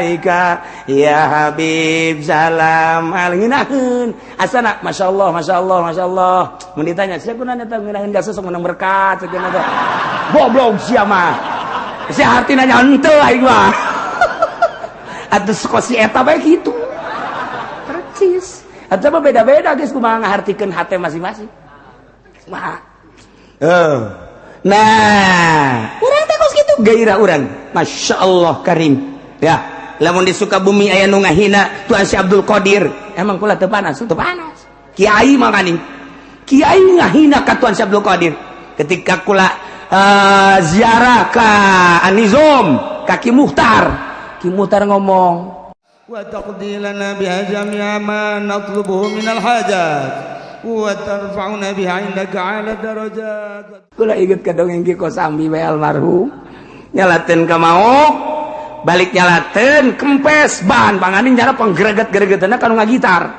Alaika ya Habib salam ngeunaheun asana masyaallah masyaallah masyaallah. Mun ditanya sia kunaon eta ngeunaheun jasa sok menang berkat cenah teh. Goblok sia mah. Sia hartina nya henteu aing mah. Atuh sok si eta bae kitu. Percis. Atuh mah beda-beda geus kumaha ngahartikeun hate masing-masing. Kumaha? Nah, urang teh kos kitu gairah urang. Masya Allah Karim. Ya, lamun di Sukabumi aya nu ngahina Tuan Syekh Abdul Qadir, emang kula teu panas, teu panas. Kiai makaning. Kiai ngahina ka Tuan Syekh Abdul Qadir. Ketika kula ziarah ka Anizom, ka Ki Muhtar. Ki Muhtar ngomong, wa taqdi lana biha jami'a ma natlubuhu minal hajat wa tarfa'una biha 'indaka 'ala darajat. Kula inget ka dongeng Ki Kosambi bae almarhum. Nyalateun ka maok, balik nyalateun kempes ban panganing jana panggreget-gregetna kanu ngagitar.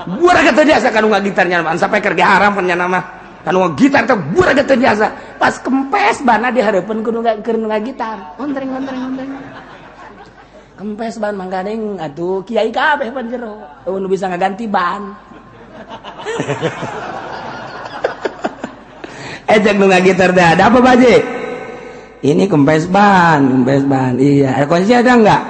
Bureget teu biasa kanu ngagitar nya sampai keur haram kan nya mah. Kanu ngagitar teh bureget teu biasa. Pas kempes banna di hareupeun kudu keur ngagitar. Ontreng ontreng ontreng. Kempes ban mangkaning atuh kiai kabeh pan jero. Eueuh nu bisa ngaganti ban. Ejek nu ngagitar teh ada apa baje? Ini kempes ban, kempes ban. Iya, ada kunci ada enggak?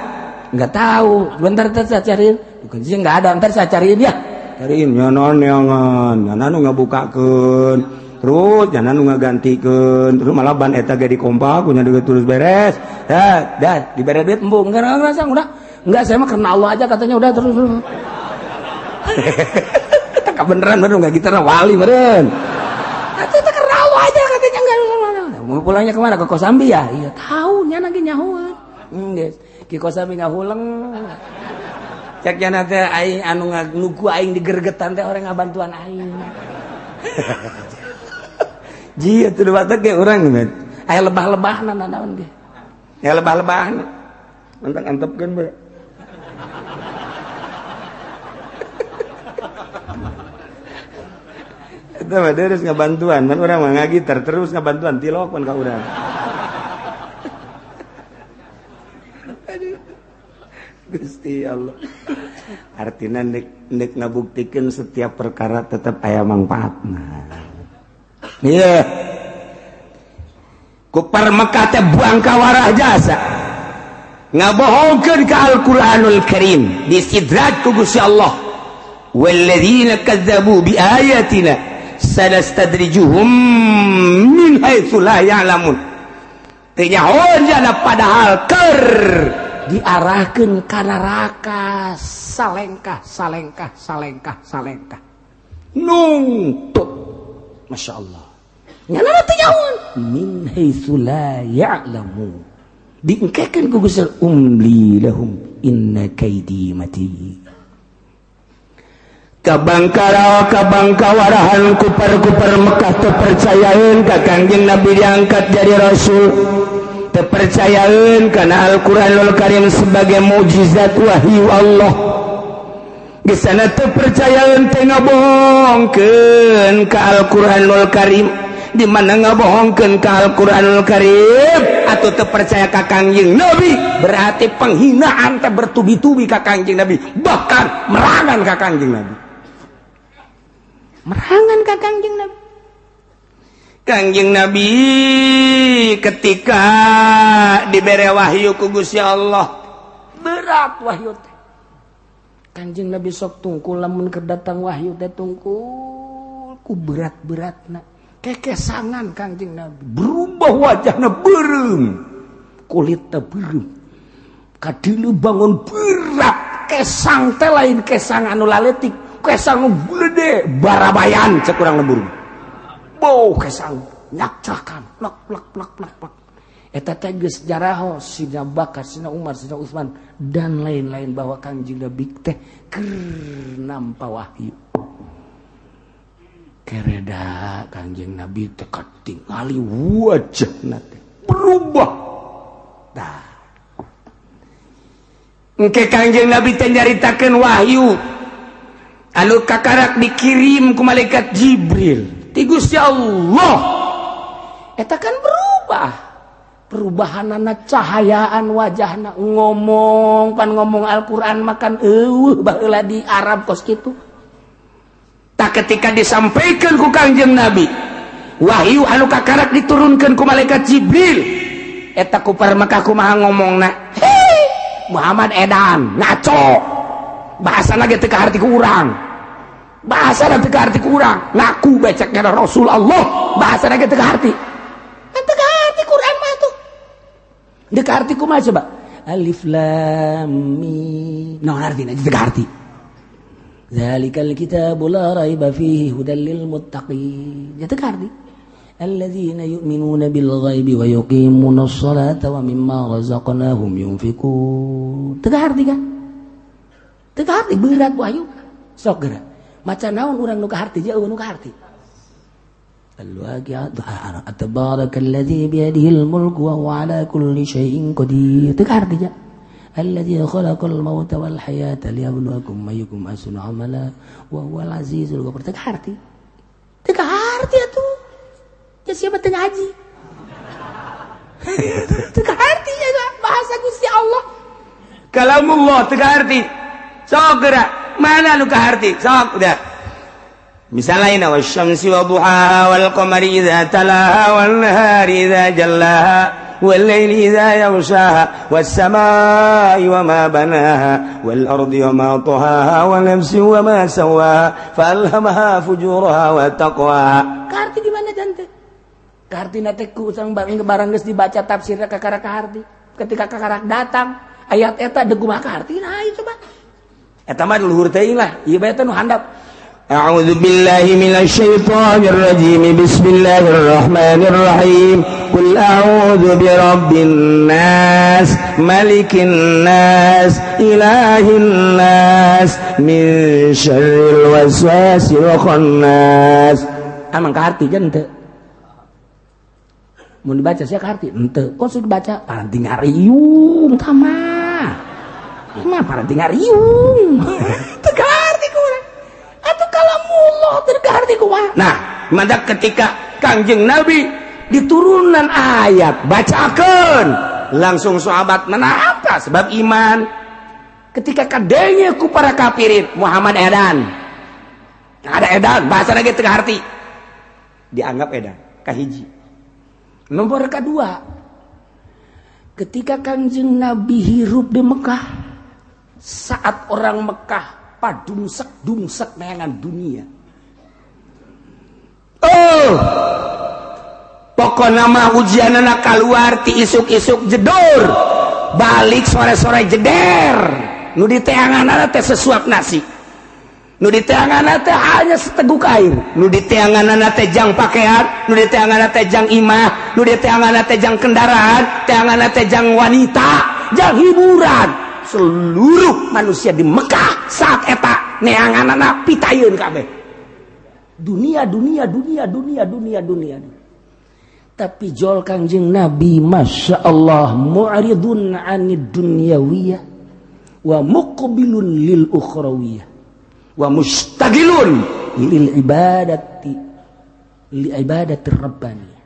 Enggak tahu. Bentar ntar saya cariin. Kunci enggak ada, ntar saya cariin ya. Cariin nyanon neangan, nyana nu ngabukakeun. Terus nyana nu ngagantikeun, terus malah ban eta ge dikompak kunya duit terus beres. Dah, dah, dibere duit embung. Enggak ngerasa udah. Enggak, saya mah karena Allah aja katanya udah terus. Terus. Tak beneran bener enggak gitar wali meren. Itu karena Allah aja katanya enggak. Mau pulangnya kemana? Ke Kosambi ya? Iya, tahu nya lagi nyahuan. Guys. Ki Kosambi ngahuleng. Cek nya teh aing anu nugu aing digergetan teh orang ngabantuan aing. Ji atuh batak ge urang men. Aya lebah-lebahna naon ge. Ya lebah-lebahna. Mentang antepkeun bae. Itu mah terus ngabantuan, man urang mah ngagitar terus ngabantuan tilok pan ka urang. Aduh. Gusti Allah. Artinya nek nek ngabuktikeun setiap perkara tetap aya mangfaatna. Iya. Kupar Mekah teh buang kawarah jasa. Ngabohongkeun ka Al-Qur'anul Karim, disidraj ku Gusti Allah. Walladzina kadzabu biayatina sanastadrijuhum min haitsu la ya'lamun. Teu nyahoan jana padahal keur diarahkeun ka neraka salengkah salengkah salengkah salengkah. Nungtut. Masya Allah. Nyana teu nyahoan min haitsu la ya'lamun. Diengkekeun ku Gusti umli lahum inna kaidi matin. Kabangkara kabangkawarahan kupar-kupar Mekah terpercayain ka Kangjeng Nabi diangkat jadi rasul, terpercayain karena Al-Qur'anul Karim sebagai mukjizat wahyu Allah. Di sana terpercayain teh ngabohongkeun ka Al-Qur'anul Karim. Di mana ngabohongkeun ka Al-Qur'anul Karim atau terpercaya ka Kangjeng Nabi, berarti penghinaan teh bertubi-tubi ka Kangjeng Nabi, bahkan merangan ka Kangjeng Nabi. Merangan ka Kangjeng Nabi. Kangjeng Nabi ketika diberi wahyu ku Gusti Allah, berat wahyu teh. Kangjeng Nabi sok tungkul lamun keur datang wahyu teh tungkul ku berat-beratna. Kekesangan Kangjeng Nabi berubah wajahna beureum, kulitna beureum. Kadilu bangun berat, kesang teh lain kesang anu laletik. Kesang gede barabayan cek urang lembur. Bau kesang nyakcakan plak plak plak plak plak. Eta teh geus jaraho Sidna Bakar, Sidna Umar, Sidna Utsman dan lain-lain bahwa Kangjeng Nabi teh keur nampa wahyu. Kereda Kangjeng Nabi teh katingali wajahna teh berubah. Tah. Engke Kangjeng Nabi teh nyaritakeun wahyu anu kakarak dikirim ku malaikat Jibril ti Gusti Allah. Eta kan berubah. Perubahan cahayaan wajahna, ngomong pan ngomong Al-Quran makan eueuh baheula di Arab kos kitu. Tak ketika disampaikan ku Kangjeng Nabi wahyu anu kakarak diturunkan ku malaikat Jibril, eta kufar Mekah kumaha ngomongna? "Hei, Muhammad edan, ngaco, bahasa lagi teu kaharti ku urang, bahasa teu kaharti ku urang, ngaku beceknya Rasul Allah, bahasa lagi teu kaharti." Teu kaharti Quran mah tuh. Teu kaharti kumaha coba? Alif lam mim, naon artina? Teu kaharti. Zalikal kitabu la raiba fihi hudal lil muttaqin, ya teu kaharti. Alladzina yu'minuna bil ghaibi wa yuqimuna sholata wa mimma razaqnahum yunfiqun, teu kaharti kan? Teu kaharti, berat wahyu. Sok geura maca, naon urang nu kaharti jauh nu kaharti. Al-Waqi'ah, Tabarakalladzi biyadihil mulku wa huwa ala kulli syai'in qadir, teu kaharti ja. Alladzi khalaqal mauta wal hayata liyabluwakum ayyukum ahsanu amala wa huwal azizul ghafur, teu kaharti. Teu kaharti atuh. Ya siapa teu ngaji? Teu kaharti ya bahasa Gusti Allah. Kalamullah teu kaharti. Sok geura, mana nu kaharti? Sok udah. Misalnya ini, wasyamsi wa duhaha wal qamari idza talaha wan nahari idza jallaha wal laili idza yaghshaha was samai wa ma banaha wal ardi wa ma tahaha wa nafsi wa ma sawaha fa alhamaha fujuraha wa taqwaha. Kaharti di mana jante? Kaharti teh ku usang barang geus dibaca tafsirna kakara kaharti. Ketika kakarak datang ayat eta, deuk kumaha kaharti? Nah, ieu coba. Eta mah luhur teuing lah, ieu bae teh nu handap. أعوذ بالله من الشيطان الرجيم، بسم الله الرحمن الرحيم. قل أعوذ برب الناس، ملك الناس، إله الناس، من شر الوسواس الخناس. Emang kaharti kan henteu? Mun dibaca sia kaharti henteu? Kok sudah dibaca paranti ngariung tama mah, paranti ngariung, teu kaharti ku urang atuh. Kalamullah teu kaharti kumaha? Nah, maka ketika Kangjeng Nabi diturunan ayat bacakan, langsung sahabat menapa? Sebab iman. Ketika kadenya ku para kafirin, "Muhammad edan, ada edan," bahasa lagi teu kaharti, dianggap edan kahiji. Nomor kedua, ketika Kangjeng Nabi hirup di Mekah, saat orang Mekah padungsek dungsek neangan dunia. Oh, pokok nama ujian anak keluar ti isuk-isuk jedor, balik sore-sore jeder. Nu diteangan teh sesuap nasi, nu diteangan teh hanya seteguk air, nu diteangan teh jang pakaian, nu diteangan teh jang imah, nu diteangan teh jang kendaraan, teangan teh jang wanita, jang hiburan. Seluruh manusia di Mekah saat eta neangan anak pitayun kabeh dunia, dunia, dunia, dunia, dunia, dunia. Tapi jol Kangjeng Nabi, masya Allah, mu'ridun anid dunyawiyah wa muqbilun lil ukhrawiyah wa mustagilun lil ibadati, li ibadati rabbaniyah.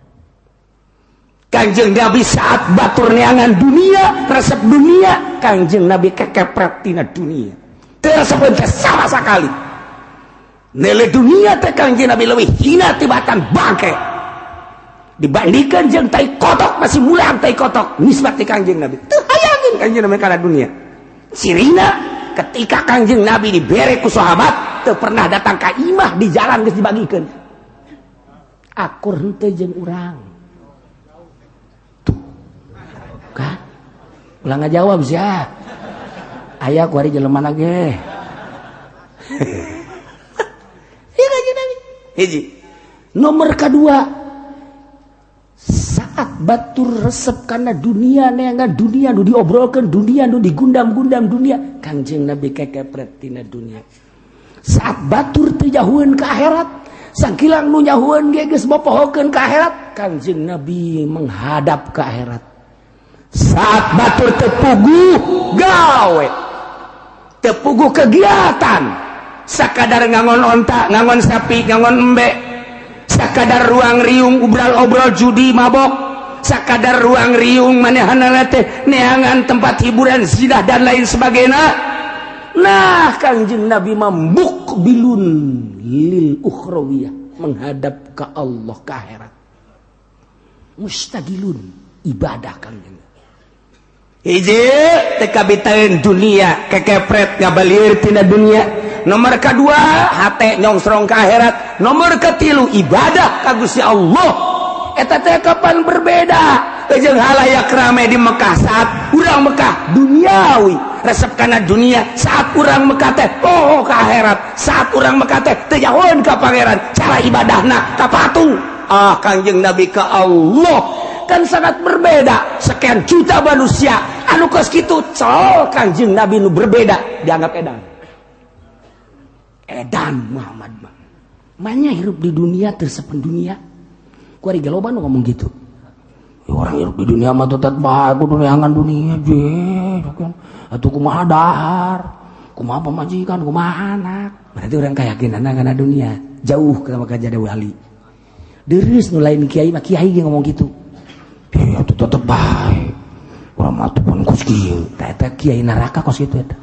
Kanjeng Nabi saat batur neangan dunia, resep dunia, Kanjeng Nabi kekepret tina dunia teu resep teh sama sekali. Nele dunia teh Kanjeng Nabi lebih hina tibatan bangke dibandingkan jeung tai kotok, masih mulang tai kotok nisbat ti Kanjeng Nabi. Teu hayangin Kanjeng Nabi kana dunia. Cirina ketika Kanjeng Nabi dibere ku sahabat, teu pernah datang ka imah, di jalan geus dibagikeun. Akur henteu jeung urang tuh kan? Ulah ngajawab sia, aya ku ari jelema ge. Iya, Kanjeng Nabi hiji. Nomor kedua, saat batur resep karena dunia, neangan dunia, nu diobrolkan dunia, nu digundam-gundam dunia, Kangjeng Nabi kekepret tina dunia. Saat batur teu jahueun ke akhirat, sangkilang nu nyahueun ge geus bopohokeun ke akhirat, Kangjeng Nabi menghadap ke akhirat. Saat batur teu puguh gawe, teu puguh kegiatan, sakadar ngangon onta, ngangon sapi, ngangon embe, sakadar ruang riung, obrol-obrol, judi, mabok. Sakadar ruang riung manehanana teh neangan tempat hiburan, zina dan lain sebagainya. Nah, Kangjeng Nabi mah muqbilun lil ukhrawiyah, menghadap ke Allah, ke akhirat. Mustagilun ibadah Kangjeng. Hiji, teu kabitaeun dunia, kekepret ngabalir tina dunia. Nomor kedua, hate nyongsrong ke akhirat. Nomor ketilu, ibadah ka Gusti Allah. Eta teh kapan berbeda jeung halayak rame di Mekah. Saat urang Mekah duniawi, resep kana dunia. Saat urang Mekah teh oh ke akhirat. Saat urang Mekah teh teu nyahoeun ka pangeran, cara ibadahna ka patung. Ah, Kangjeng Nabi ka Allah kan sangat berbeda. Sekian juta manusia anu kos kitu, col Kangjeng Nabi nu berbeda dianggap edan. Edan Muhammad mah manya hirup di dunia, tersepen dunia. Kuari loba nu ngomong gitu ya, orang hirup di dunia mah tetap bae kudu neangan dunia je kan atuh, kumaha dahar, kumaha pamajikan, kumaha anak. Berarti orang keyakinan kana dunia jauh ke maka jadi wali deres. Nu lain kiai mah, kiai ge ngomong gitu ya, atuh tetep bae urang mah atuh pun kos kieu. Tah, eta kiai neraka kos kitu eta.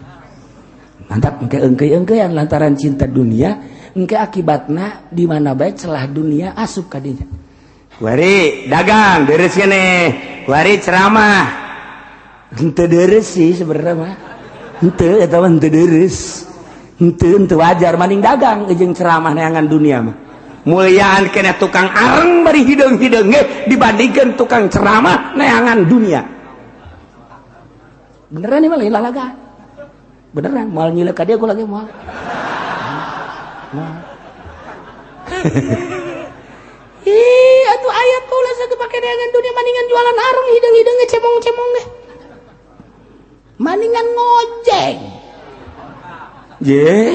Mantap engke engke engkean lantaran cinta dunia, engke akibatna di mana bae celah dunia asup ka dinya. Kuari dagang deres keneh, kuari ceramah henteu deres sih sebenarnya mah. Henteu, eta mah henteu deres, henteu henteu wajar. Maning dagang jeung ceramah neangan dunia mah muliaan kena tukang areng bari hideung-hideung ge dibandingkan tukang ceramah neangan dunia. Beneran nih mah, lain lalaga, beneran. Moal nyilek ka dia gua lagi, moal moal. Ih, atuh ayat tulis atuh pake neangan dunia, maningan jualan areng hideung-hideung ge, cemong-cemong ge. Maningan ngojek. Ye.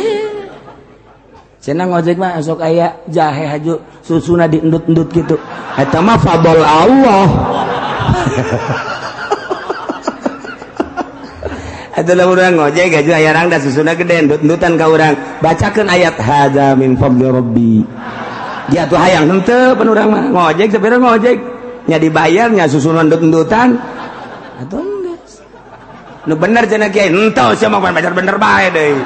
Cenah ngojek mah sok aya jahe haju susuna diendut-endut gitu. Eta mah fadl Allah. Eta lah urang ngojek haju aya rangda susuna gede endut-endutan ka urang. Bacakeun ayat hadza min fadli rabbi. Dia tuh hayang henteu pan urang mah ngojek sapira ngojek nya dibayar nya susunan endut-endutan atuh geus. Nu bener cenah kiai henteu, sia mah baca bener bae deui.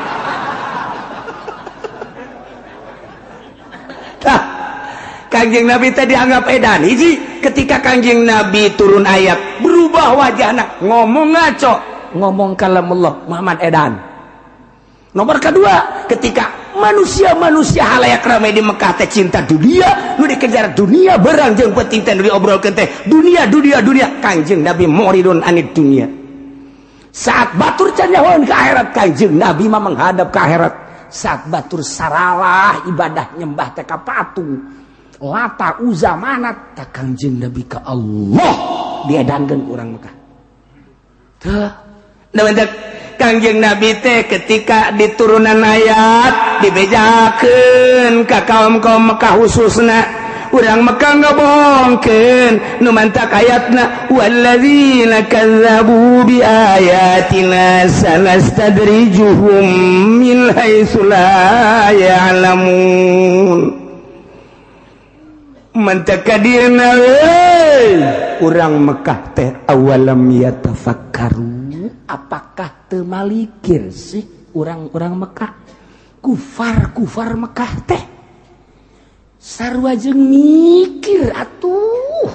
Tah, Kangjeng Nabi teh dianggap edan. Hiji, ketika Kangjeng Nabi turun ayat berubah wajahna, ngomong ngaco, ngomong kalamullah, Muhammad edan. Nomor kedua, ketika manusia-manusia halayak ramai di Mekah teh cinta dunia, nu dikejar dunia, berang jeung penting teh nu diobrolkeun teh dunia, dunia, dunia. Kangjeng Nabi muridun anid dunia. Saat batur can nyahoeun ke akhirat, Kangjeng Nabi mah menghadap ke akhirat. Saat batur saralah ibadah nyembah teh ka patung Lata, Uza, Manat, tak Kangjeng Nabi ke Allah, diedankeun ku urang Mekah. Tah, nah, Kangjeng Nabi teh ketika diturunan ayat dibejakeun ka kaum-kaum Mekah, khususna urang Mekah, ngabohongkeun. Nu mantak ayatna walladzina kazzabu bi ayatina sanastadrijuhum min haitsu la ya'lamun. Mantak kadirna urang Mekah teh awalam yatafakkaru, apakah teu malikir sih urang-urang Mekah, kufar-kufar Mekah teh? Sarua jeung mikir atuh.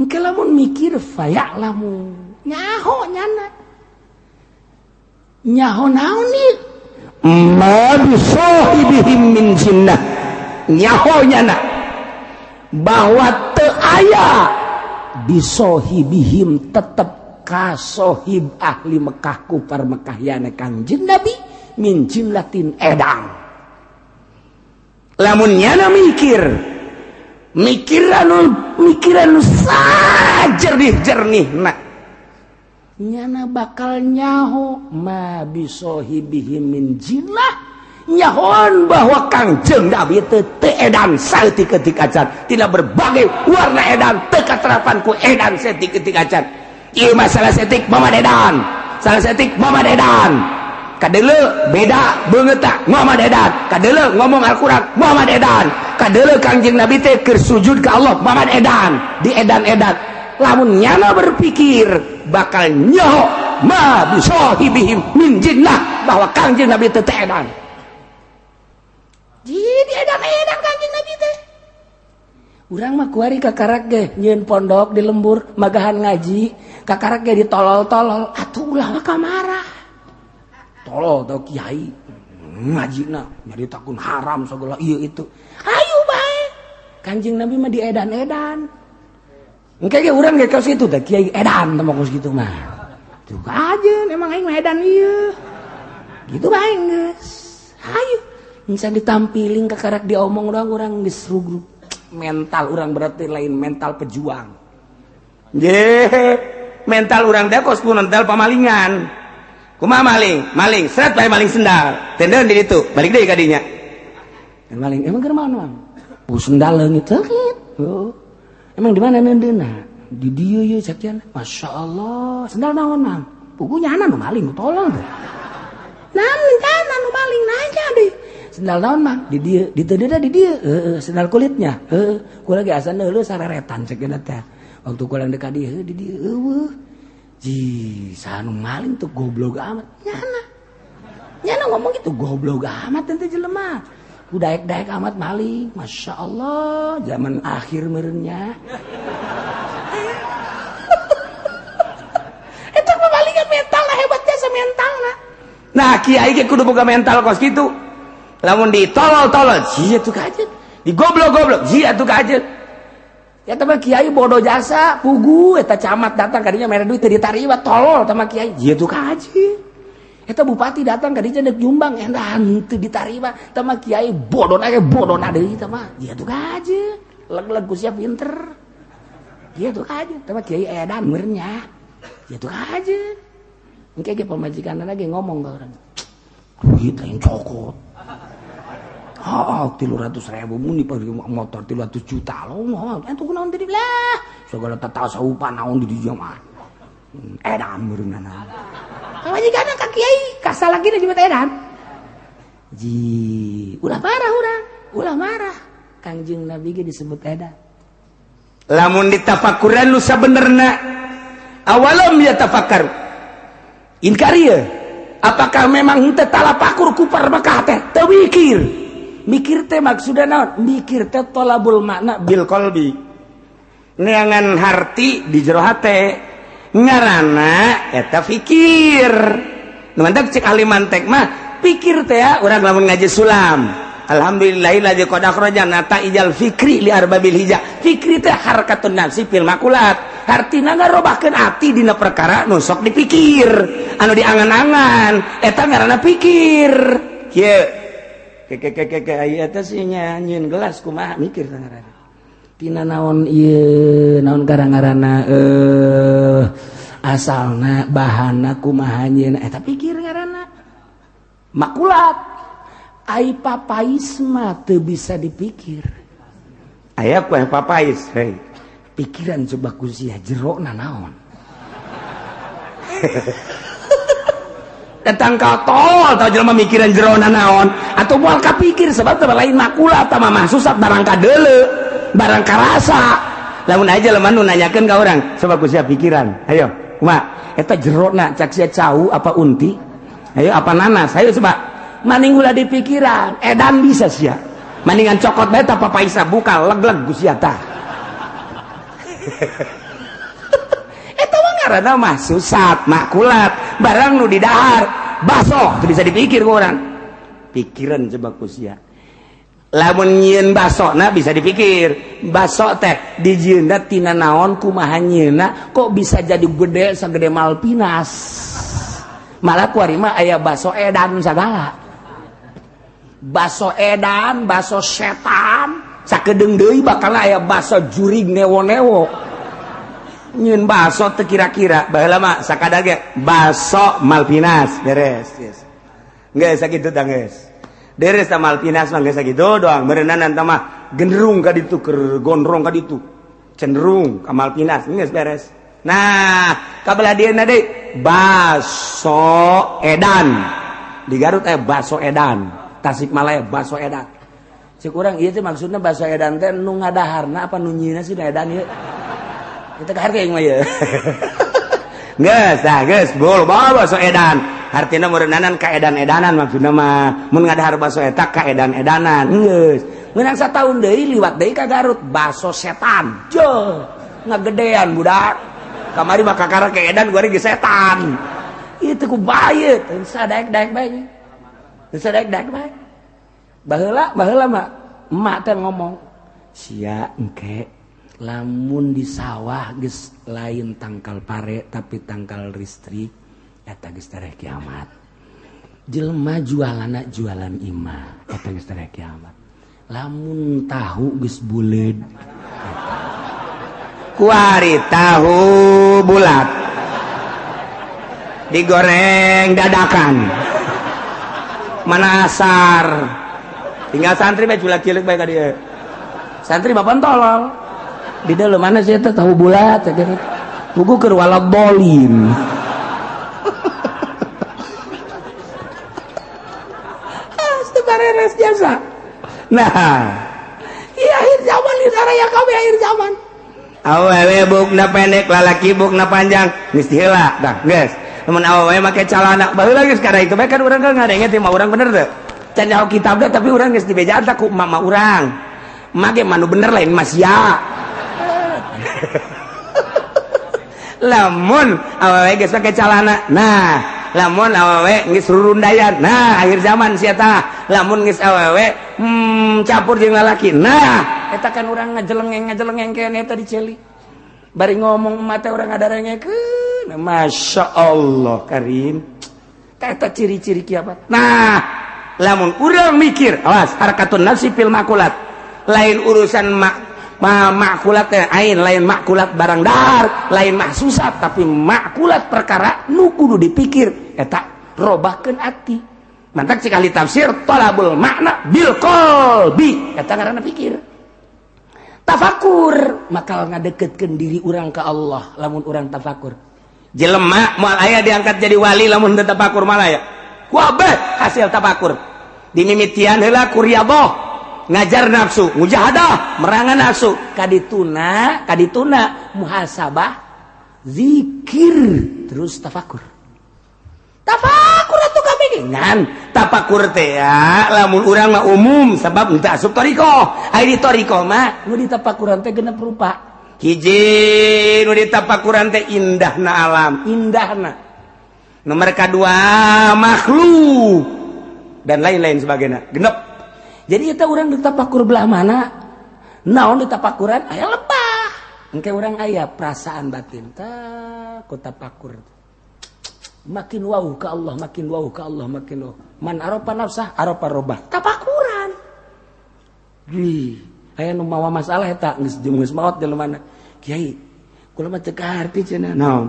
Engke lamun mikir faya'lamu, nyaho nyana, nyaho naon ieu, ma bisahibihim min jinnah. Nyaho nyana bahwa teu aya bisohibihim tetep kasohib ahli Mekah, kufar Mekah yana Kangjeng Nabi, min jinnatin edan. Lamun nyana mikir mikiran mikiran jernih jernih nah, nyana bakal nyaho ma bisohibihim min jinnah, nyahoan bahwa Kangjeng Nabi teu edan saeutik-eutik acan, tidak berbagai warna edan, teu katerapan ku edan saeutik-eutik acan. Ieu masalah setik Muhammad edan, salah setik Muhammad edan, kadele beda beungeut Muhammad edan, kadele ngomong Al-Qur'an Muhammad edan. Kadeuleu Kangjeng Nabi teh keur sujud ka Allah, maman edan, di edan-edan. Lamun nyana berpikir bakal nyaho ma bisahibihim min jinnah, bahwa Kangjeng Nabi teh edan. Jadi edan-edan Kangjeng Nabi teh. Urang mah kuari kakarak ge nyieun pondok di lembur, magahan ngaji, kakarak ge ditolol-tolol, atuh ulah mah marah. Tolol tau kiai ngaji na nyari takun haram segala iya itu. Ayo bae. Kanjeng Nabi mah diedan-edan. Engke ge urang ge kos kitu teh, kiai edan teh kos kitu mah. Tuh aja emang aing mah edan ieu. Gitu bae geus. Hayu. Bisa ditampiling, kakarak diomong doang urang geus rugrug. Mental urang berarti lain mental pejuang. Ye, mental urang teh kos mental pamalingan. Kumaha maling? Maling, seret bae maling sendal. Tendeun di ditu, balik deui ka dinya. Maling emang keur naon? Oh, sendal leungit leungit. Oh. Emang di mana neundeunna? Di dieu ye sakian. Masya Allah, sendal naon, Mang? Puguh nyana nu maling, tolol teh. Nah, nyana nu maling nanya deh. Sendal naon, Mang? Di dieu, di teu di dieu. Heeh, sendal kulitnya. Heeh, kula ge asa neuleuh sareretan cek teh. Waktu kula deuk ka dieu, di dieu eueuh. Ji, saha nu maling tuh, goblok amat. Nyana. Nyana ngomong gitu, goblok amat teh jelema. Ku daek-daek amat maling. Masya Allah, zaman akhir merenya. Itu pemalingan mental lah, hebatnya semental lah. Nah, kiai ge kudu boga mental kos kitu. Lamun ditolol-tolol, sia tuh kajet. Digoblok-goblok, sia tuh kajet. Ya teman kiai bodoh jasa, pugu eta camat datang kadinya mere duit teu ditarima, tolol sama kiai, sia tuh kajet. Eta bupati datang kadinya dek nyumbang, edan teu ditarima sama kiai, bodoh ge bodoh deui eta mah. Sia tuh kajet. Leg-leg ku sia pinter. Sia tuh kajet, sama kiai edan meureunnya. Sia tuh kajet. Engke ge pamajikan lagi ngomong ke orang. Duit lain cokot. Oh, 300.000 muni motor 300 juta lo mau itu kunaon tadi lah segala tatasawupan naon di dieu mah edan meureunna pamajikan ka kiai kasal lagi disebut edan. Ji, ulah marah urang, ulah marah. Kangjeng Nabi ge disebut edan. Lamun ditafakuran nu sabenerna, awalam yatafakkaru, inkar ieu, apakah memang henteu talapakur kufar Mekah teh teu mikir? Mikir teh maksudna naon? Mikir teh tolabul makna bil qalbi, neangan harti di jero hate, ngaranna eta fikir. Nu mantak cek ahli mantek mah, pikir teh ya, urang lamun ngaji sulam, alhamdulillahilladzi qad akhraja nataijal fikri li arbabil hija. Fikri teh harakatun nafsi fil makulat, hartina ngarobahkeun ati dina perkara nu sok dipikir, anu diangan-angan, eta ngaranna pikir. Kieu ke ke ke ke aya eta sih nyieun gelas kumaha, mikir teh ngaranna. Tina naon ieu, naon gara-garana, asalna, bahana kumaha nyieun, eta pikir ngaranna, makulat. Ai papais mah teu bisa dipikir. Aya kue papais, hei. Pikiran coba ku sia, jerona naon. Datang ka tol tau jelema mikiran jerona naon atau moal kapikir, sebab teh lain makulat mah, mahsusat, barang kadeuleu, barang karasa. Lamun aja jelema nu nanyakeun ka urang, coba ku sia pikiran, ayo kumaha eta jerona, cak sia cau apa unti, ayo apa nanas, ayo coba maning ulah dipikiran, edan bisa sia. Maningan cokot bae ta papaisa, buka leg-leg ku sia tah. Eta mah ngaranna mahsusat, makulat, barang nu didahar. Baso teu bisa dipikir ku urang. Pikiran coba ku sia. Lamun nyieun baso na bisa dipikir. Baso teh dijieunna tina naon, kumaha nyieunna, kok bisa jadi gede sagede Malvinas. Malah kuari mah aya baso edan sagala, baso edan, baso setan, sakedeung deui bakal aya baso jurig newo-newo. Nyieun baso teu kira-kira. Baheula mah sakada ge baso Malvinas beres, yes. Geus sakitu tah, geus beres tah Malvinas mah, geus sakitu doang beureunan tah mah genderung ka ditu, keur gondrong ka ditu, cenderung ka Malvinas, geus beres. Nah, kabelah dieuna deui baso edan. Di Garut aya baso edan, Tasikmalaya baso edan. Cek urang ieu teh maksudna baso edan teh nu ngadaharna apa nu nyieunna sih edan ieu. Kita kaharti aing mah ieu. Geus tah geus bol bawa baso edan. Artina meureunnanan ka edan-edanan maksudna mah. Mun ngadahar baso eta ka edan-edanan. Geus. Meunang sataun deui liwat deui ka Garut baso setan. Jo, ngagedean budak. Kamari mah kakara ke edan gua ge setan. Itu ku bae teu sadaek-daek bae. Teu sadaek-daek bae. Baheula baheula mah emak teh ngomong, sia engke lamun di sawah geus lain tangkal pare tapi tangkal listrik eta geus tereh kiamat. Jelema jualanna jualan imah eta geus tereh kiamat. Lamun tahu geus buleud kuari tahu bulat digoreng dadakan mana asar tinggal santri bae culak cilik bae ka dieu santri bapak tolol di dalam mana sih eta tahu bulat buku keur walabolin. Astaga jasa. Nah, iya akhir zaman di ya kabeh akhir zaman. Awewe bukna pendek, lalaki bukna panjang, geus heula tah geus. Mun awewe make calana baheula geus kada itu bae kan urang kan ngadenge teh mah urang bener teu. Can nyaho kitab teh tapi urang geus dibejaan tah ku mama urang. Make manu bener lain mas ya. Lamun awewe geus make calana, nah lamun awewe geus rurundayan, nah akhir zaman sia tah. Lamun geus awewe campur jeung lalaki, nah eta kan urang ngajelengeng keneh eta diceli. Bari ngomong emak teh urang ngadarengekeun, Masya Allah Karim. Eta ciri-ciri kiamat. Nah lamun urang mikir, awas harakatun nafsi fil makulat, lain urusan makulat ain, lain makulat barang dahar, lain mahsusat, tapi makulat perkara nu kudu dipikir eta robahkeun ati. Mantak cik ahli tafsir talabul makna bil qalbi eta ngaranna pikir. Tafakur bakal ngadeketkeun diri urang ka Allah lamun urang tafakur. Jelema moal aya diangkat jadi wali lamun teu tafakur malah ya. Kuabeh hasil tafakur. Dimimitian heula ku riyadhah, ngajar nafsu, mujahadah, merangan nafsu, kadituna, kadituna muhasabah, zikir, terus tafakur. Tafakur atuh kabeh ngan tafakur teh ya lamun urang mah umum sebab henteu asup thariqah. Ai di thariqah mah nu ditafakuran teh genep rupa. Hiji nu ditafakuran teh indahna alam, indahna. Nomor kadua makhluk dan lain-lain sebagainya. Genep. Jadi eta urang ditafakur belah mana? Naon ditafakuran aya lebah. Engke urang aya perasaan batin tah ku tafakur. Makin wow ke Allah, makin wow ke Allah, makin wow. Man aropa nafsah, aropa robah. Tafakuran. Wih, aya nu mawa masalah eta geus geus maot jelema mana. Kiai, kula mah teu kaharti cenah. Naon?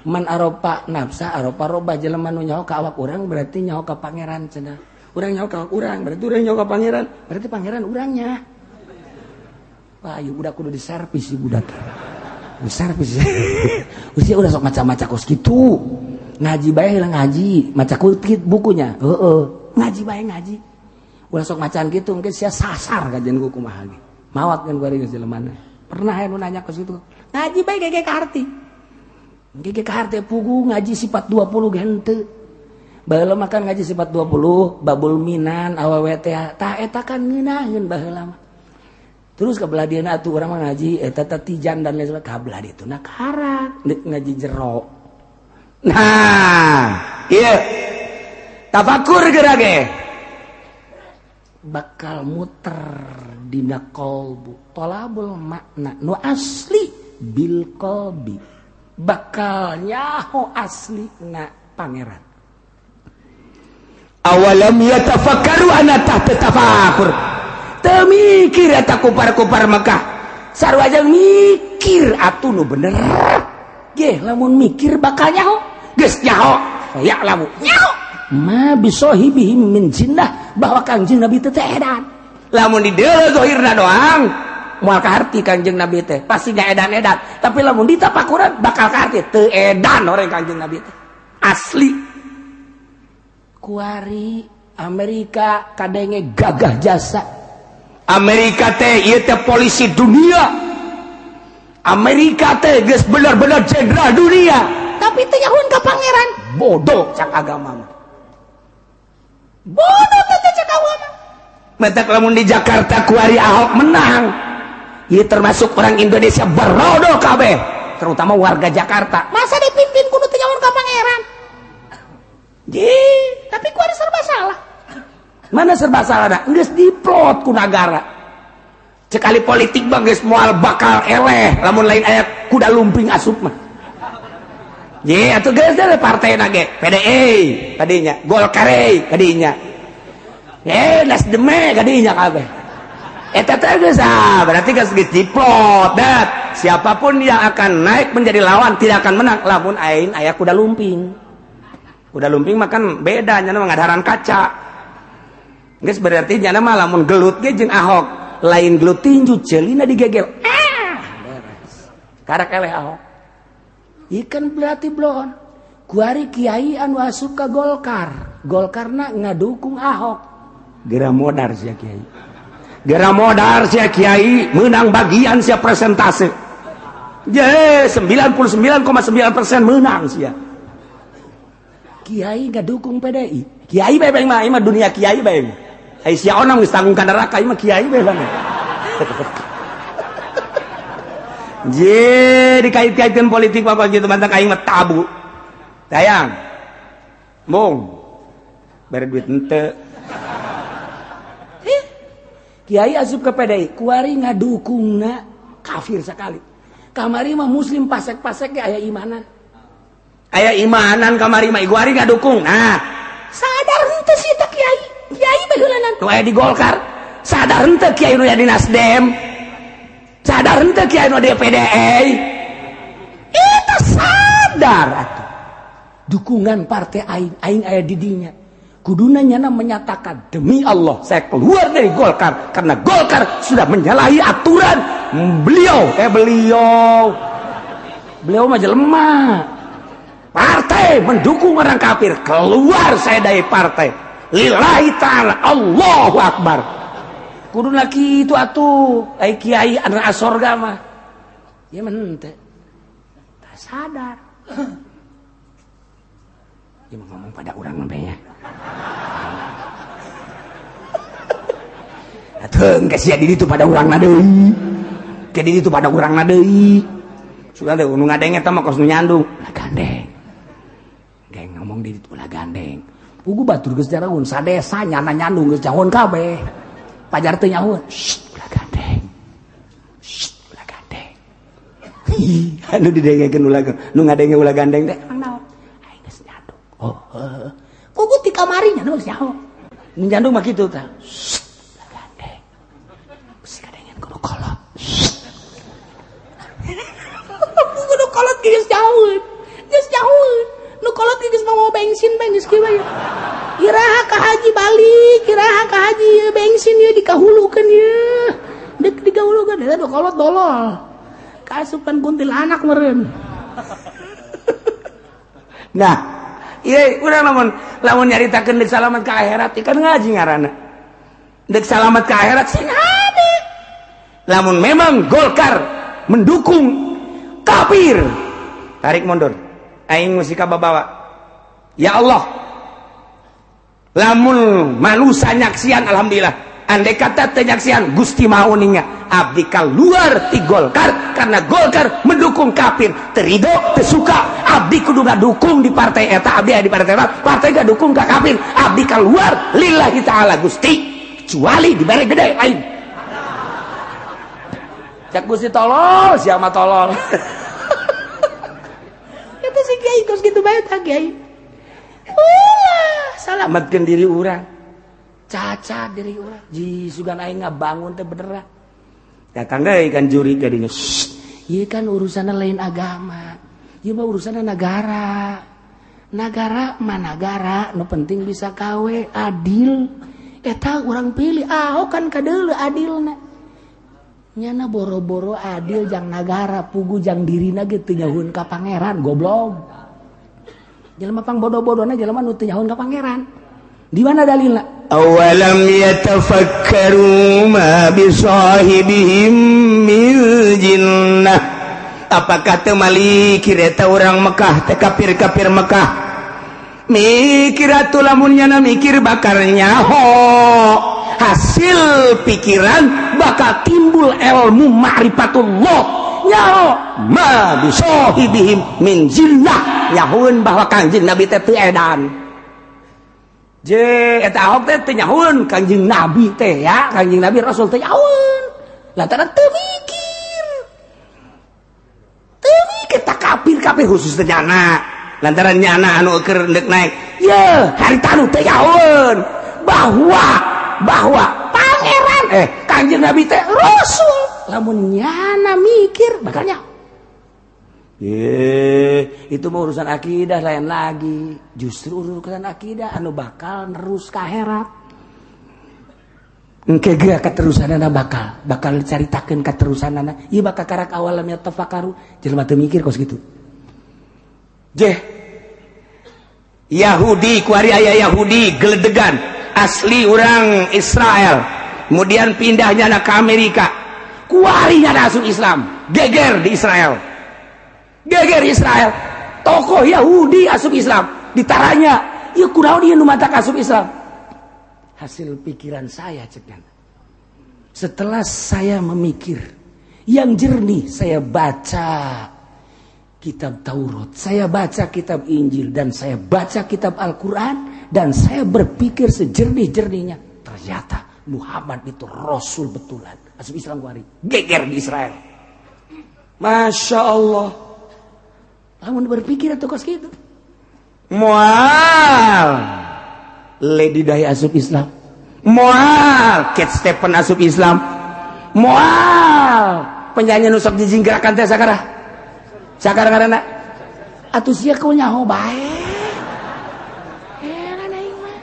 Man aropa nafsah, aropa robah jelema nu nyaho ka awak urang berarti nyaho ka pangeran cenah. Urang nyaho ka awak urang, berarti urang nyaho ka pangeran, berarti pangeran urangnya. Wah, ieu budak kudu diservis ieu budak. Diservis. Usia udah sok maca-maca kos kitu. Ngaji bae heula ngaji, maca kutip bukunya. Heeh, ngaji bae ngaji. Ulah sok macaan kitu mungkin sia sasar kajian ku kumaha ge. Mawat kan kuari geus jelema. Pernah aya nu nanya kos kitu. Ngaji bae gege ka arti. Gege ka arti pugu ngaji sifat 20 ge henteu. Baheula mah kan ngaji sifat 20, babul minan awewe teh. Tah eta kan ngeunaheun baheula mah. Terus ka belah dieuna atuh urang mah ngaji eta teh tijan dan lain sebagainya. Ka belah dituna karak ngaji jero. Nah, iya tafakur geura ge bakal muter dina qalbu talabul makna nu asli bil qalbi bakal nyaho asli na pangeran. Awalam yatafakkaru ana tahta tafakur. Teu mikir eta kupar-kupar Mekah. Sarua jeung mikir atuh nu bener. Geh lamun mikir bakal nyaho geus nyaho ya lamu nyaho ma bisohibihim min jinnah bahwa Kangjeng Nabi teh edan. Lamun di deuleu zahirna doang moal kaharti Kangjeng Nabi teh pasti nya edan-edan, tapi lamun ditapakuran bakal kaharti teu edan orang Kangjeng Nabi teh asli. Kuari Amerika kadenge gagah jasa Amerika teh ieu teh polisi dunia. Amerika teh geus bener-bener jenderal dunia, tapi teu nyahoeun ka pangeran. Bodoh cak agama mah. Bodoh teh cak agama. Matak lamun di Jakarta kuari Ahok menang, ieu termasuk orang Indonesia berodo kabeh, terutama warga Jakarta. Masa dipimpin kudu teu nyahoeun ka pangeran? Ji, tapi kuari serba salah. Mana serba salah dah? Geus diplot ku nagara. Sekali politik bang geus moal bakal eleh lamun lain aya kuda lumping asup mah. Ye, atuh geus deh partai nage PDI kadinya, Golkar kadinya. Eh, Nasdem kadinya kabeh. Eta teh geus ah, berarti geus geus diplot dat. Siapapun yang akan naik menjadi lawan tidak akan menang lamun ain aya kuda lumping. Kuda lumping mah kan beda nya mah ngadaharan kaca. Geus berarti nyana mah lamun gelut ge jeung Ahok, lain gelut tinju ceulina digegel. Ah, beres. Karak eleh Ahok. Ikan berarti blon. Kuari kiai anu asup ka Golkar. Golkarna ngadukung Ahok. Gera modar sia kiai. Gera modar sia kiai menang bagian sia presentase. Je 99,9% menang sia. Kiai ngadukung PDI. Kiai bae mah ieu mah dunia kiai bae. Ai sia onang geus tanggung ka neraka ieu mah kiai bae bang. Je dikait-kaitkeun politik mah kitu mantak aing mah tabu. Dayang. Mung. Bere duit henteu. Kiai asup ke PDI, kuari ngadukungna kafir sekali. Kamari mah muslim pasek-pasek ge aya imanan. Aya imanan kamari mah kuari ngadukung. Nah, sadar henteu sih teh kiai. Kiai baheulanan nu aya di Golkar, sadar henteu kiai nu aya di Nasdem. Sadar henteu kiai nu di PDI. Eta sadar atuh. Dukungan partai aing, aing aya di dinya. Kuduna nyana menyatakan demi Allah saya keluar dari Golkar karena Golkar sudah menyalahi aturan beliau. Beliau. Beliau mah jelema. Partai mendukung orang kafir, keluar saya dari partai. Lillahi ta'ala, Allahu Akbar. Kuduna kitu atuh, ai kiai anu asorga mah. Ieu mah henteu. Tak sadar. Ieu mah ngomong pada urang mah nya. Atuh engke sia di ditu pada urang na deui. Ke di ditu pada urang na deui. Sudah deh nu ngadeng eta mah kos nu nyandung. Ulah gandeng. Geng ngomong di ditu ulah gandeng. Pugu batur geus jaragun sadesa nyana nyandung geus jahon kabeh. Pajar teu nyahoeun. Shh, ulah gandeng. Shh, ulah gandeng. Anu didengekeun ulah nu ngadenge ulah gandeng teh emang naon? Aing geus nyandung. Oh, heeh. Pugu ti kamari nya geus nyaho. Nu nyandung mah kitu tah. Shh, ulah gandeng. Bisi kadengen kudu kolot. Pugu nu kolot geus nyahoeun. Geus nyahoeun. Nu kolot geus mau bensin bae geus kieu bae. Iraha ka haji balik, iraha ka haji ieu bensin ieu dikahulukeun ieu. Deuk dikahulukeun eta nu kolot dolol. Kaasupan kuntilanak meureun. Nah, ieu urang lamun lamun nyaritakeun deuk salamet ka akhirat kan ngaji ngaranna. Deuk salamet ka akhirat sing hade. Lamun memang Golkar mendukung kafir, tarik mundur. Aing musika babawa. Ya Allah, lamun manusia nyaksian alhamdulillah. Andai kata teu nyaksian Gusti Maha Uninga, abdi keluar ti Golkar karena Golkar mendukung kafir. Terido teu suka, abdi kudu ngadukung di partai eta, abdi aya di partai eta, partai gadukung ka kafir, abdi keluar lillahi ta'ala Gusti, kecuali dibere gede lain. Cak Gusti tolol, siapa tolol. Itu si kiai kos gitu bae tah kiai. Ulah, salametkeun diri urang. Cacat diri urang. Ji sugan aing ngabangun teh beneran. Datang deui kan juri jadinya. Ieu kan urusanna lain agama. Ieu mah urusanna negara. Negara mah negara, nu penting bisa kawe adil. Eta urang pilih Ahok kan kadeuleu adilna. Nyana boro-boro adil jang nagara, pugu jang dirina ge teu nyahueun ka pangeran goblok. Jelema pang bodoh-bodona jelema nu teu nyahueun ka pangeran. Di mana dalilna? Awalam yatafakkaru ma bisahibihim min jinnah. Apakah teu malikir eta urang Mekah teh kafir-kafir Mekah mikir atuh lamun nyana mikir bakal nyaho hasil pikiran bakal timbul ilmu ma'rifatullah nyaho ma bisahibihim min jinnah nyahoeun bahwa Kangjeng Nabi teh teu edan. Je eta Ahok teh teu nyahoeun Kangjeng Nabi teh ya, Kangjeng Nabi Rasul teh nyahoeun. Lantaran teu mikir. Teu mikir tak kafir-kafir khusus teh nyana. Lantaran nyana anu keur deuk naik. Ye, harita nu teu nyahoeun bahwa pangeran Kangjeng Nabi teh Rasul. Lamun nyana mikir bakal nyaho. Itu mah urusan akidah lain lagi. Justru urusan akidah anu bakal nerus ka akhirat. Engke ge keterusanana bakal dicaritakeun keterusanana. Ieu bakal karak awalam yatafakkaru, jelema teu mikir kos kitu. Jeh. Yahudi kuari aya Yahudi geledegan asli orang Israel. Kemudian pindahnya ke Amerika. Kuari nya asup Islam, geger di Israel. Geger Israel, tokoh Yahudi asup Islam ditaranya, ieu kunaon ieu nu matak asup Islam? Hasil pikiran saya cek. Setelah saya memikir yang jernih, saya baca kitab Taurat, saya baca kitab Injil, dan saya baca kitab Al-Quran, dan saya berpikir sejernih-jernihnya, ternyata Muhammad itu Rasul betulan. Asup Islam kuari, geger di Israel. Masya Allah. Lamun berpikir atau kos gitu. Moal Lady Di asup Islam. Moal Cat Stephen asup Islam. Moal penyanyi nu sok dijingkrakan teh sakara. Sakara ngaranna. Atuh sia kau nyaho bae. Heran aing mah.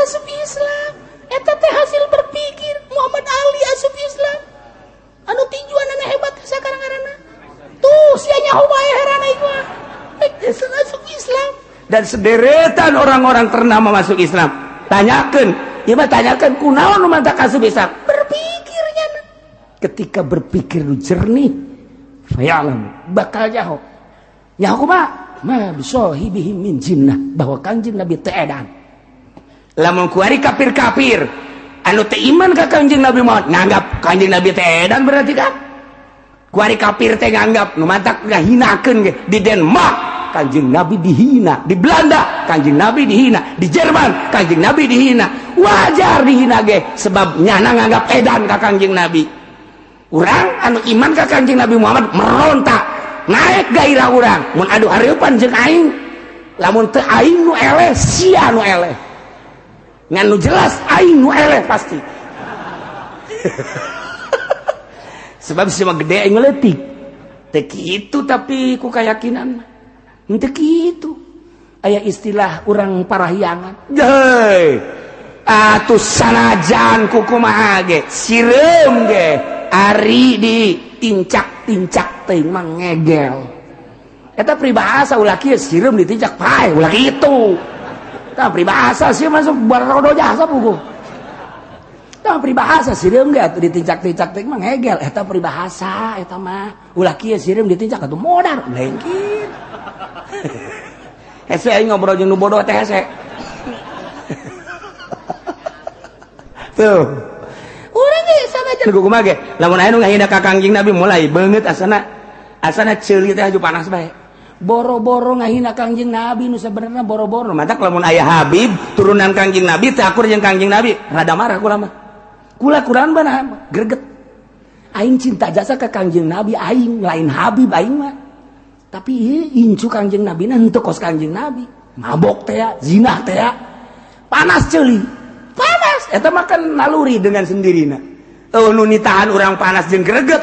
Asup Islam. Eta teh hasil berpikir. Muhammad Ali asup Islam. Anu tinjuanana hebat sakara ngaranna. Tuh sia nyaho bae heran aing mah. Asup Islam. Dan sederetan orang-orang ternama masuk Islam. Tanyakeun, ieu mah tanyakeun kunaon nu matak asup Islam? Berpikirnya. Ketika berpikir nu jernih, fayalam bakal nyaho. Nyaho kumaha? Ma bisahibihim min jinnah, bahwa Kangjeng Nabi teu edan. Lamun kuari kafir-kafir anu teu iman ka Kangjeng Nabi Muhammad nganggap Kangjeng Nabi teh edan berarti kan? Kuari kafir teh nganggap nu matak ngahinakeun ge di Denmark Kangjeng Nabi dihina, di Belanda Kangjeng Nabi dihina, di Jerman Kangjeng Nabi dihina. Wajar dihina ge sebab nyana nganggap edan ka Kangjeng Nabi. Urang anu iman ka Kangjeng Nabi Muhammad merontak, naik gairah urang. Mun adu hareupan jeung aing, lamun teu aing nu eleh, sia nu eleh. Ngan nu jelas aing nu eleh pasti. Sebab si mah gede aing leutik. Teu kitu tapi ku kayakinan mah. Henteu kitu. Aya istilah urang parahyangan. Heuy. Atuh sanajan ku kumaha ge, sireum ge ari di tincak-tincak teuing mah ngegel. Eta peribahasa ulah kieu sireum ditincak pae ulah kitu. Tah peribahasa sih masuk barodo jasa buku. Tah peribahasa sireum ge atuh ditincak-tincak teuing mah ngegel. Eta peribahasa eta mah ulah kieu sireum ditincak atuh modar lain kieu. Hese aing ngobrol jeung nu bodoh teh hese. Tuh. Urang ge sanajan kumaha ge lamun aya nu ngahina ka Kangjeng Nabi mulai beungeut asana asana ceuli teh aju panas bae. Boro-boro ngahina Kangjeng Nabi nu sabenerna boro-boro. Matak lamun aya Habib turunan Kangjeng Nabi teh akur jeung Kangjeng Nabi rada marah kula mah. Kula kurang bana greget. Aing cinta jasa ka Kangjeng Nabi aing lain Habib aing mah. Tapi ieu incu Kangjeng Nabi na henteu kos Kangjeng Nabi. Mabok teh zina teh panas ceuli. Panas eta mah kan naluri dengan sendirina. Oh nu nitahan urang panas jeung greget.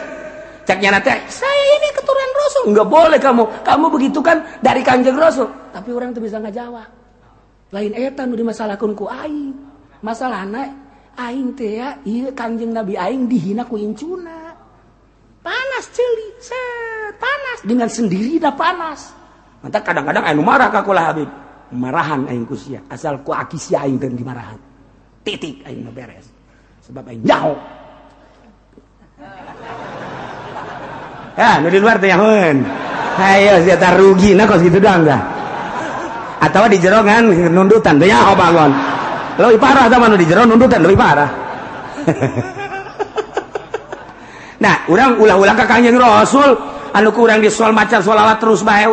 Cek nyana teh saya ini keturunan Rasul. Enggak boleh kamu begitu kan dari Kangjeng Rasul. Tapi orang tuh bisa ngajawab. Lain eta nu dimasalahkeun ku aing. Masalahna aing teh ya ieu Kangjeng Nabi aing dihina ku incuna. Panas ceuli, set panas dengan sendiri dah panas. Mantap kadang-kadang anu marah ka kula Habib. Marahan aing ku sia, asal ku aki sia aing teu dimarahan. Titik aing mah beres. Sebab aing nyaho. Ya, nu di luar teh nyahoeun. Hayo sia tah rugi na kos kitu doang dah. Atawa di jero kan nundutan teh nyaho bangon. Leuwih parah tah mah nu di jero nundutan leuwih parah. Nah, urang ulah-ulah ka Kangjeng Rasul anu ku urang di sol maca sholawat terus bae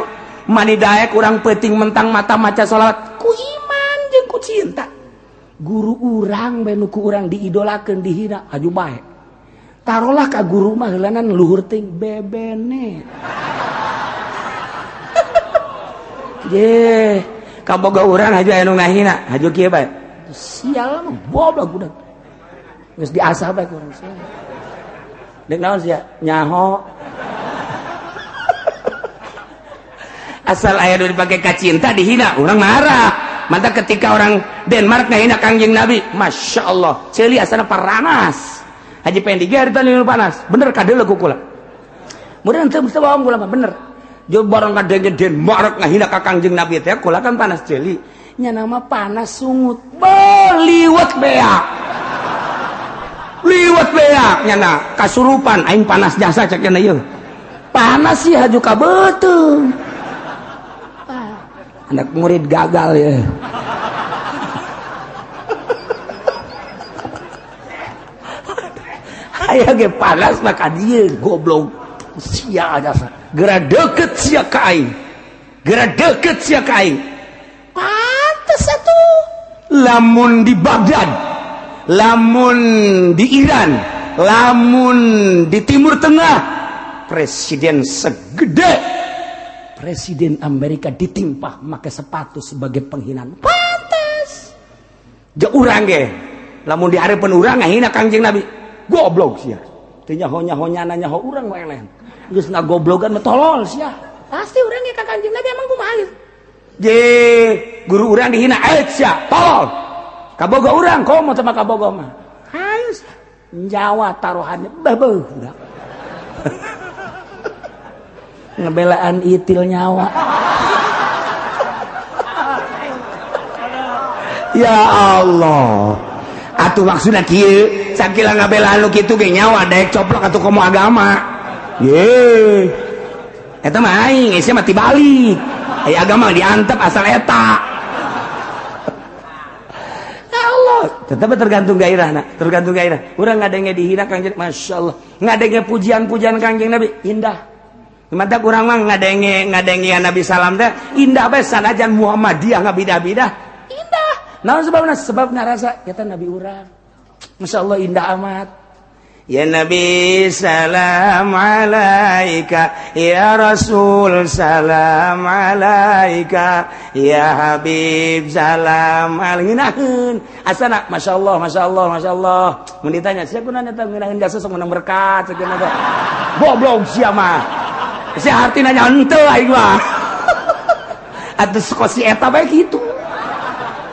mani daek urang peuting mentang mata maca sholawat ku iman jeung ku cinta. Guru urang bae nu ku urang diidolakeun dihina aju bae. Tarolah ka guru mah heulanan luhur ting bebene. Ye, kaboga urang haju aya nu ngahina, haju kieu bae. Sial mah goblok budak. Geus diasah bae ku urang sial. Dek naon sia? Nyaho. Asal aya nu dipake ka cinta dihina, urang marah. Maka ketika orang Denmark ngahina Kangjeng Nabi, Masya Allah, ceuli asana paranas. Haji Pendi ge harita nu panas, bener kadeuleu ku kula. Mudah teu mesti bohong kula mah bener. Jo barang kadenge Denmark ngahina ka Kangjeng Nabi teh kula kan panas ceuli. Nya nama panas sungut, beliwet beak. Liwet beak nyana kasurupan aing panas jasa cek nya ieu. Panas sih haju ka beuteung. Anak murid gagal ya. Aya ge panas mah ka dieu goblok. Sia jasa. Geura deukeut sia ka aing. Geura deukeut sia ka aing. Pantes atuh. Lamun di Baghdad, lamun di Iran, lamun di Timur Tengah, presiden segede presiden Amerika ditimpah make sepatu sebagai penghinaan. Pantes. Ja urang ge, lamun di hareupeun urang ngahina Kangjeng Nabi, goblok sia. Teu nyaho-nyahonyana nyaho urang mah eleh. Geus ngagoblogan mah tolol sia. Pasti urang ge ka Kangjeng Nabi emang kumaha geus. Je, guru urang dihina, eh sia, tolol. Kaboga urang komo teh mah kaboga mah. Hayu nyawa taruhannya babeuh budak. Ngebelaan itil nyawa. Ya Allah. Atuh maksudna kieu, sakila ngabelaan nu kitu ge nyawa daek coplok atuh komo agama. Ye. Eta mah aing, geus mah tibalik. Aya agama diantep asal eta. Ya Allah, tetap tergantung gairahna, tergantung gairah. Urang ngadenge dihina Kangjeng, Masya Allah. Ngadenge pujian-pujian Kangjeng Nabi indah. Mantap urang mah ngadenge Nabi salam teh indah bae sanajan Muhammadiyah ngabidah-bidah indah. Naon sebabna? Sebab ngarasa eta Nabi urang. Masya Allah indah amat. Ya Nabi salam alaika, ya Rasul salam alaika, ya Habib salam alaika. Asana Masya Allah, Masya Allah, Masya Allah. Mun ditanya sia kunaon eta ngeunaheun jasa sok menang berkat sia kunaon. Goblok sia mah. Sia hartina nya henteu aing mah. Atuh sok si eta bae kitu.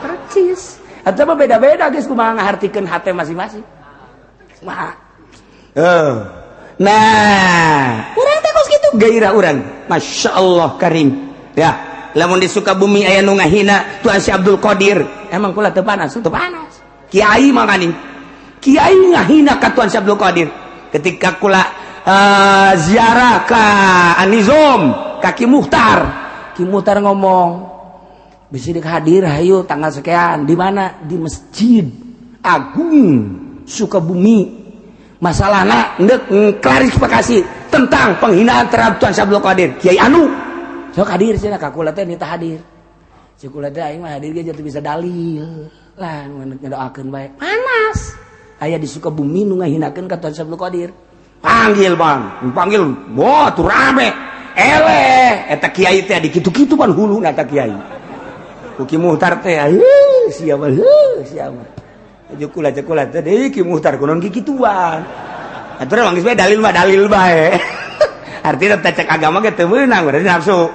Percis. Atuh mah beda-beda geus kumaha ngahartikeun hate masing-masing. Kumaha? Nah, urang teh kos kitu gairah urang. Masya Allah karim. Ya, lamun di Sukabumi aya nu ngahina Tuan Syekh Abdul Qadir, emang kula teu panas, teu panas. Kiai mangkaning. Kiai ngahina ka Tuan Syekh Abdul Qadir. Ketika kula ziarah ka Anizom, ka Ki Muhtar. Ki Muhtar ngomong, "Bisa hadir hayu tanggal sekian di mana? Di Masjid Agung Sukabumi." Masalahna ndek klarifikasi tentang penghinaan terhadap Tuan Syekh Abdul Qadir. Kiai anu sok hadir cenah ka kula teh nita hadir. Cik kula teh aing mah hadir ge teu bisa dalil. Lah ngedoakeun bae. Panas. Aya di Sukabumi nu ngahinakeun ka Tuan Syekh Abdul Qadir. Panggil bang, panggil. Wah, tuh rame. Eleh, eta kiai teh di kitu-kitu pan huluna eta kiai. Ku Ki Muhtar teh, heuh, siapa heuh, siapa. Kula kula teh deui Ki Muhtar kunaon kikituan. Atuh mah geus bae dalil mah dalil bae. Artinya teh cek agama ge teu meunang berarti nafsu.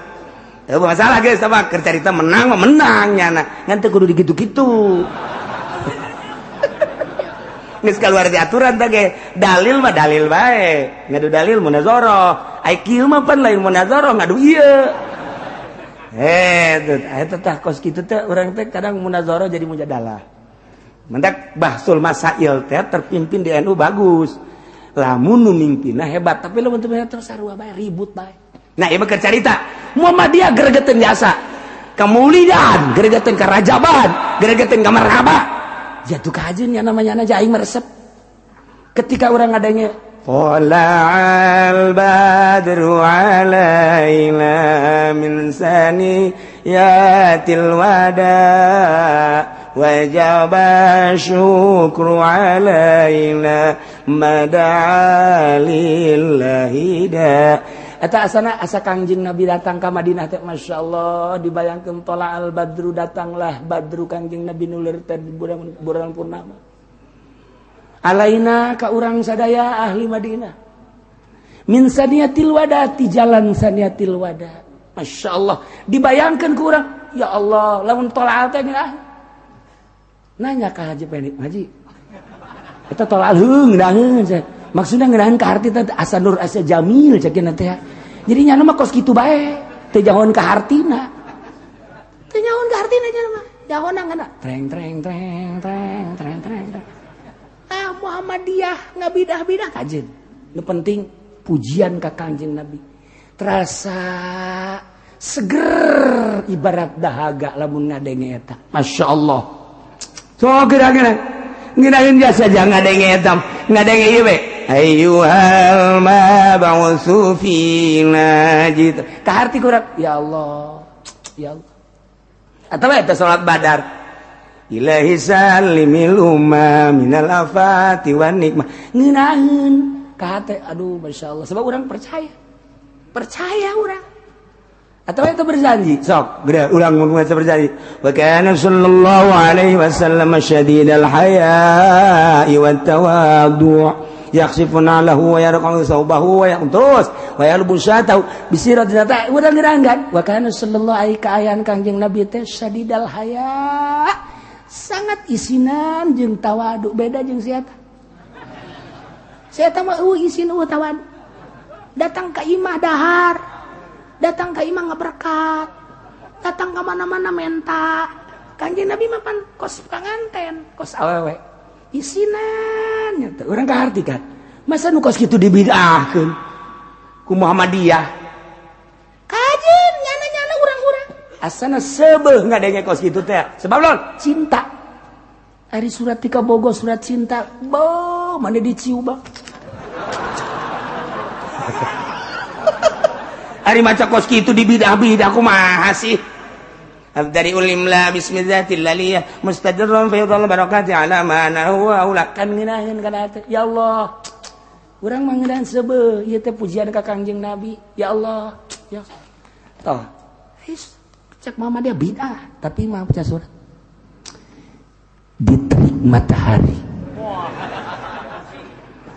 Teu masalah geus tah mah keur carita menang mah menang nyana. Ngan teu kudu dikitu-kitu. Geus kaluar di aturan teh ge dalil mah dalil bae. Ngadu dalil munazarah. Ai kieu mah pan lain munazarah ngadu ieu. Eta tah kos kitu teh urang teh kadang munazarah jadi mujadalah. Mendak bahsul masail teh terpimpin di NU bagus. Lamun nu mimpinna hebat, tapi lamun teu terus sarua bae ribut bae. Nah, ieu mah carita. Muhammadiyah gregeteun jasa. Kemuliaan gregeteun ka Rajaban, gregeteun ka Marhaba. Jatuh kajeun nya namanya aja aing meresep. Ketika orang adanya Tala'al badru alaina min saniyatil wada wajaba syukru alaina mada'a lillahi da. Eta asana asa Kangjeng Nabi datang ka Madinah teh, Masya Allah, dibayangkeun tola'al badru, datanglah badru Kangjeng Nabi nulir teh bulan purnama alaina ka urang sadaya ahli Madinah min saniyatil wada, ti jalan saniyatil wada. Masya Allah, dibayangkan ku urang, ya Allah, lamun tola'al teh ah nanya ka Haji Penik, Haji eta tola'al heung ngeunaheun, maksudna ngeunaheun ka harti teh asa nur asa jamil cek teh. Jadi nyana mah kos kitu bae, teu jahoan ka hartina, teu nyahoan ka hartina, nyana mah jahona ngana treng treng treng treng treng treng treng. Ah, Muhammadiyah ngabidah-bidah kajen. Nu penting pujian ka Kangjeng Nabi terasa seger ibarat dahaga lamun ngadenge eta. Masya Allah, so kira-kira ngeunaheun jasa jangan ngadenge eta, ngadenge ieu we ayyuhal mab'utsu fina jitu ka harti kurang, ya Allah, ya Allah. Atau eta salat Badar, Ilahi salimil umma minal afati wan nikmah. Ngeunaheun ka hate, aduh, Masya Allah, sebab orang percaya, percaya orang atau itu berjanji sok gede ulang mun berjanji wa kana sallallahu alaihi wasallam syadidal haya'i wat tawadu yakhsifuna lahu wa yarqu thawbahu wa terus wa yalbusatahu bisirat teh urang ngeranggan wa kana sallallahu alaihi kaayaan Kangjeng Nabi teh syadidal haya, sangat isinan jeung tawadu, beda jeung siapa. Saya mah isin, tawadu, datang ke imah dahar, datang ke imah ngeberkat, datang ke mana-mana menta. Kanjeng Nabi mah pan kos panganten, kos awewe, isinan nyata. Urang kaharti kan masa nu kos kitu dibid'ahkeun ku Muhammadiyah? Kajen nyana-nyana urang-urang asana sebeuh ngadenge kos kitu teh sebab lon cinta. Ari surat tika bogo surat cinta bo mana diciu bang. Ari maca kos kitu dibidah-bidah kumaha sih? Dari ulimla bismillatil laliyah mustadirran fi dhal barakati ala ma ana huwa aula kan ngeunaheun kana hate, ya Allah, urang mah ngeunaheun seubeuh ieu teh pujian ka Kangjeng Nabi, ya Allah, ya toh his cek mama dia bid'ah, tapi mah baca surat di terik matahari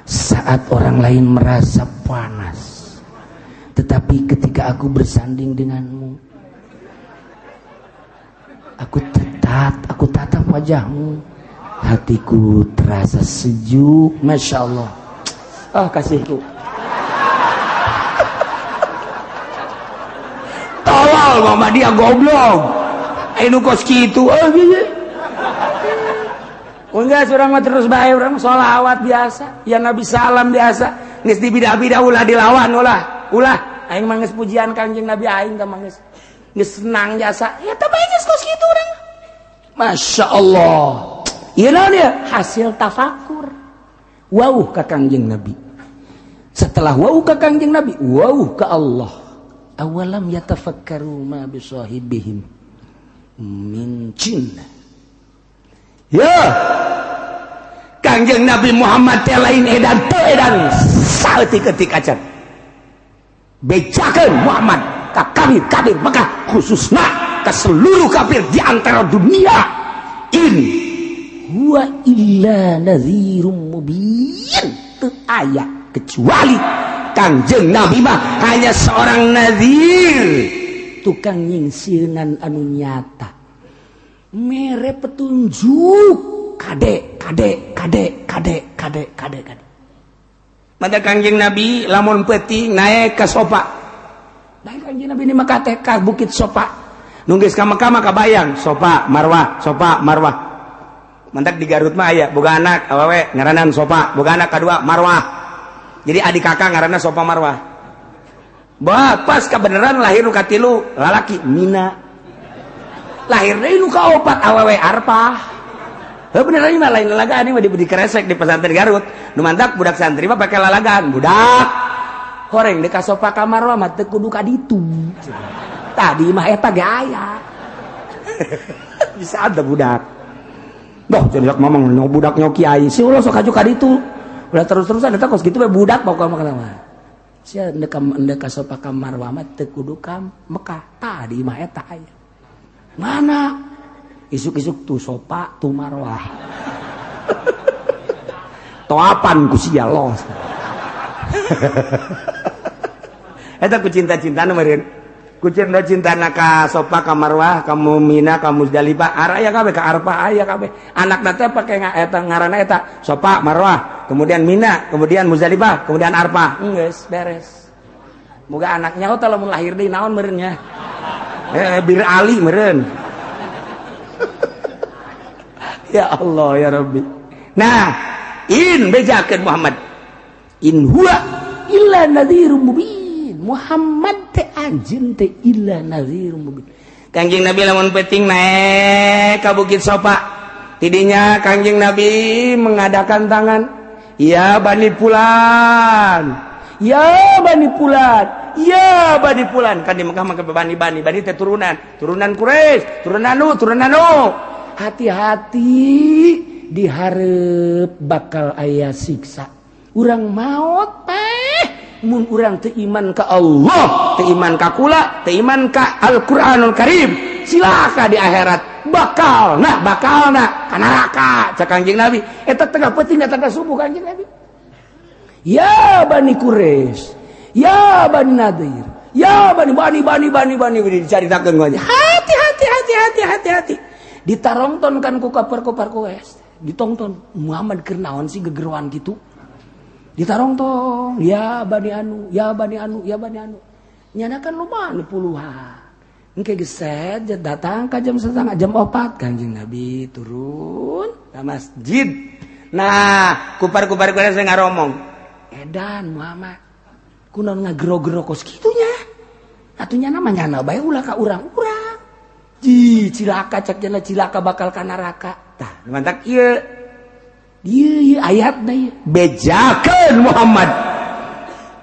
saat orang lain merasa panas, tetapi ketika aku bersanding denganmu, aku tatap wajahmu, hatiku terasa sejuk. Masya Allah, ah kasihku. Tolol mama dia goblok anu kos kitu. Oh iya. Enggak, urang mah terus bae, urang sholawat biasa, ya Nabi salam biasa, geus dibidah-bidah ulah dilawan, ulah ulah aing mah geus pujian Kangjeng Nabi, aing teh mah geus geus senang jasa ya teh bae geus kos kitu urang. Masya Allah, ieu naon ieu hasil tafakur wauh ka Kangjeng Nabi. Setelah wauh ka Kangjeng Nabi, wauh ka Allah. Awalam yatafakkaru ma bisahibihim min jinnah. Ya Kangjeng Nabi Muhammad teh lain edan teu edan saeutik-eutik acan. Bejakeun Muhammad ka kafir-kafir Mekah, khususna ka seluruh kafir di antara dunia. In huwa illa nadhirum mubin, teu aya kecuali Kangjeng Nabi mah hanya seorang nazir, tukang nyingsieunan anu nyata, mere petunjuk kade kade kade kade kade kade kade. Mata Kangjeng Nabi lamun peuting naik ke sofa. Naik Kangjeng Nabi ini maka teh ka bukit sofa. Nu geus ka Mekah mah kabayang Sofa Marwah, Sofa Marwah. Mantak di Garut mah aya boga anak awewe ngaranan Sofa, boga anak kadua Marwah. Jadi adik kakak ngaranna Sofa Marwah. Bah, pas kebenaran lahir nu katilu lalaki Mina. Lahir deui nu kaopat awewe Arpah. Heuh, beneran mah lain lalagaan, ini mah di kresek di pesantren Garut. Nu mantak budak santri mah pakai lalagaan, budak horeng deuk ka Sofa ka Marwah mah teu kudu ka ditu. Tadi mah eta ge aya. Bisa ada budak. Doh, jadi ngomong no budak nyo kiai, si ulah sok kaju ka ditu. Ulah terus-terusan eta kos kitu we budak pokokna mah mah. Sia endek ka Sofa ka Marwah mah teu kudu ka Mekah. Tadi mah eta aya. Mana? Isuk-isuk tuh Sofa tuh Marwah. Toapan ku sia los. Eta ku cinta-cintana meureun. Ku cinta-cintana ka Sofa ka Marwah, ka Mina, ka Muzdalifah, araya kabeh ka Arfah aya kabeh. Anakna teh pake eta ngaranna eta Sofa Marwah, kemudian Mina, kemudian Muzdalifah, kemudian Arfah. Geus beres. Moga anaknya oh lamun lahir deui naon meureun nya. Bir Ali meureun. Ya Allah ya Rabbi. Nah, in bejakeun Muhammad. In huwa illa nadhirum mubin. Muhammad teh anjeun teh illa nadhirum mubin. Kangjeng Nabi lamun penting naik ka Bukit Sofa. Tidinya Kangjeng Nabi mengadakan tangan. Ya Bani Fulan. Ya Bani Fulan. Ya Bani Fulan. Kan di Mekah mah bani bani bani teh turunan, turunan Quraisy, turunan anu, turunan anu. Hati-hati dihareup bakal aya siksa. Urang maot teh mun urang teu iman ka Allah, teu iman ka kula, teu iman ka Al-Qur'anul Karim, silaka di akhirat bakal nah bakal nah ka neraka cak Kangjeng Nabi. Eta tengah peuting datang ka subuh Kangjeng Nabi. Ya Bani Quraisy, ya Bani Nadir, ya Bani Bani Bani Bani Bani dicaritakeun aja. Hati hati hati hati hati hati. Ditarongton kan ku kapar-kapar Quraisy. Ditongton Muhammad keur naon sih gegeroan gitu. Ditarongtong, ya Bani Anu, ya Bani Anu, ya Bani Anu. Nyana kan lumayan puluhan. Engke geset datang ka jam setengah jam 4 Kanjeng Nabi turun ke masjid. Nah, kupar-kupar Quraisy ngaromong. Edan Muhammad. Kunaon ngagero-gero kos kitunya? Atuh nyana mah nyana bae ulah ka urang-urang. Ji cilaka cak jana cilaka bakal ka neraka. Tah, mantak ieu. Ieu ieu ayatna ieu. Bejakeun Muhammad.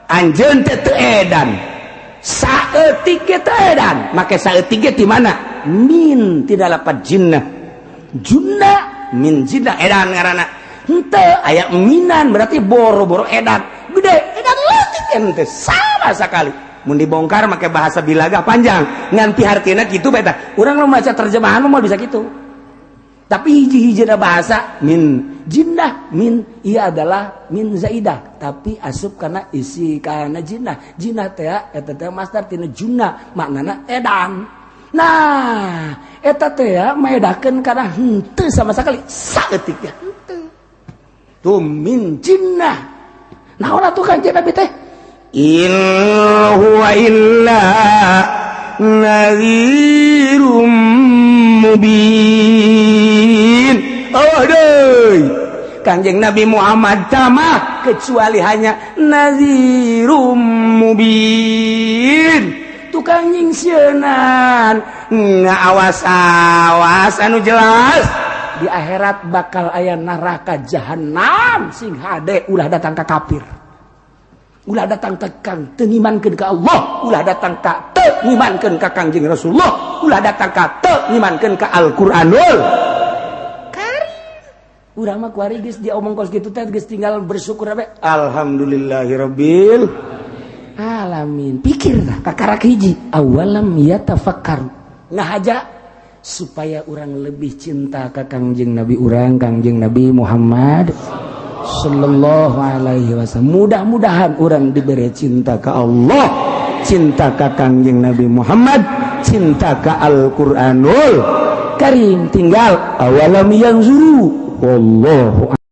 Anjeun teh teu edan. Saeutik ge teu edan. Make saeutik ge ti mana? Min tidak lapat jinnah. Junna min jinnah edan ngaranna. Henteu aya minan berarti boro-boro edan. Gede edan leutik ente sama sekali. Mun dibongkar make bahasa bilaga panjang. Ngan pihartina kitu bae tah. Urang nu maca terjemahan mah bisa kitu. Tapi hiji-hiji bahasa min jinnah min iya adalah min zaidah tapi asup karena isi karena jinnah jinnah teh eta teh masdar tina junna maknana edan. Nah eta teh maedakeun kana henteu sama sekali saeutik ya henteu tuh min jinnah. Naon atuh Kanjeng Nabi teh in huwa illa nadhirum mubin. Oh deui Kangjeng Nabi Muhammad tamah kecuali hanya nadhirum mubin, tukang nyingsieunan ngaawas-awas anu jelas di akhirat bakal aya neraka jahanam sing hade ulah datang ka kafir, ulah datang ka kang teu ngimankeun ka Allah, ulah datang ka teu ngimankeun ka Kangjeng Rasulullah, ulah datang ka teu ngimankeun ka Al-Qur'anul Karim. Urang mah kuari geus diomong kos kitu teh geus tinggal bersyukur abe. Alhamdulillahirabbil alamin. Pikir lah kakarak hiji awalam yatafakkaru ngahaja supaya orang lebih cinta ka Kangjeng Nabi urang, Kangjeng Nabi Muhammad sallallahu alaihi wasallam. Mudah-mudahan orang diberi cinta ke Allah, cinta ka Kangjeng Nabi Muhammad, cinta ka Al-Qur'anul Karim. Tinggal awalam yanzuru wallahu.